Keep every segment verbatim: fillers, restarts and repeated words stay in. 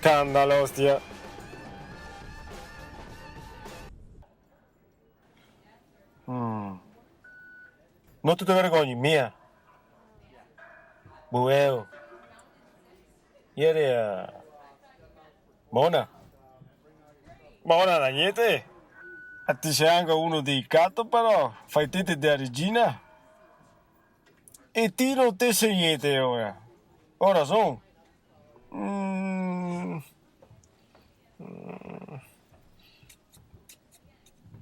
Tanta l'ostia. Mm. No te te vergogni, mia. Bueo. Iera, eh, bona. Bona da gnente. A ti xe anca uno delicato, però. Fai tete de regina. E ti no te se gnente ora. Ora son. Mm. Mm.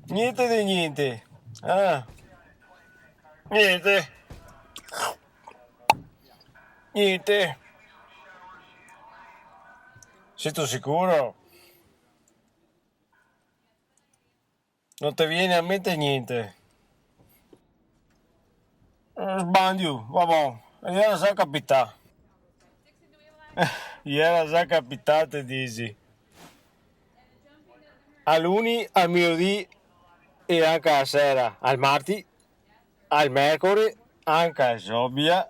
Gnente de gnente. Ah. Gnente. Gnente. Sito sicuro? No te vien a mente gnente? Eh, sbandio, va bon, iera za capità. Iera za capità, te disi. Al luni, al miodì e anca a sera, al marti, al mercore, anca a zobia,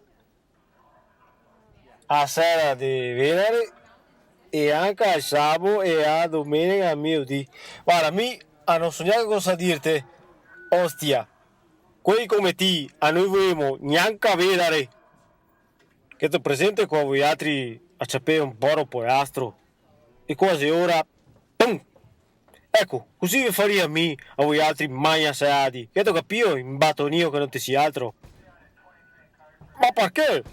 a sera de venare e anca a sabo e a domenega a miodì. Varda, mi a no so gnanca cosa dirte, ostia. Quei come ti a no i voemo gnanca vedare. Gheto presente co voialtri a ciapè un poro polastro? E quasi ora, pum! Eco, cusì ve faria mi a voialtri magnaseadi, gheto capìo? Inbatonìo che no te si altro. Ma parché?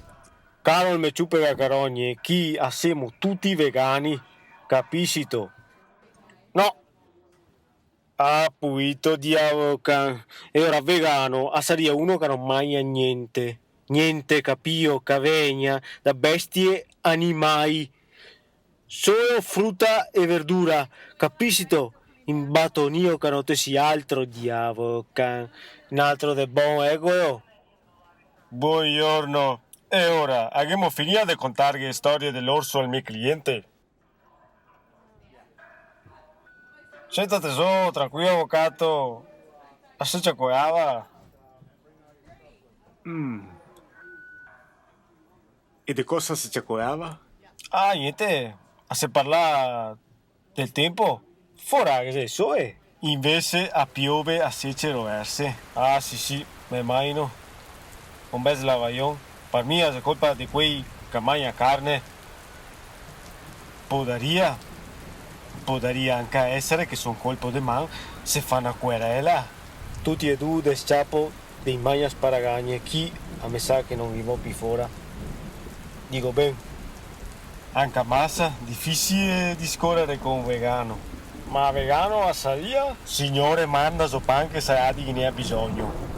Caro el me ciupegacarogne, chi a semo tuti vegani, capisito? No. Ah, puito diavolo can. E ora vegano a saria uno che no magna gnente. Gnente, capìo, che vegna da bestie animai. Solo fruta e verdura, capisito? Inbatonìo che no te si altro, diavolo can. Un altro de bon, eco. Buongiorno. E ora, aghemo finìa de contarghe storie de l'orso al me cliente? Senta, tesoro, tranquilo, avocato. A se ciacoeava? Mm. E de cosa se ciacoeava? Ah, gnente, a se parla del tempo. Fora ghe xe el soe. Invese a piove a sece roverse. Ah, sì, sì, me imagino. Un bel slavaion. Par mi a xe colpa de quei che magna carne. Podaria, podaria anca esare che son colpo de man, se fa na querela. Tuti e du de sciapo dei magna sparagagne, chi a me sa che no i vo pi fora. Digo ben. Anca masa difisile discorare co un vegano. Ma vegano a saria? Signore, manda so pan che sa a di ghe n'ea bisogno.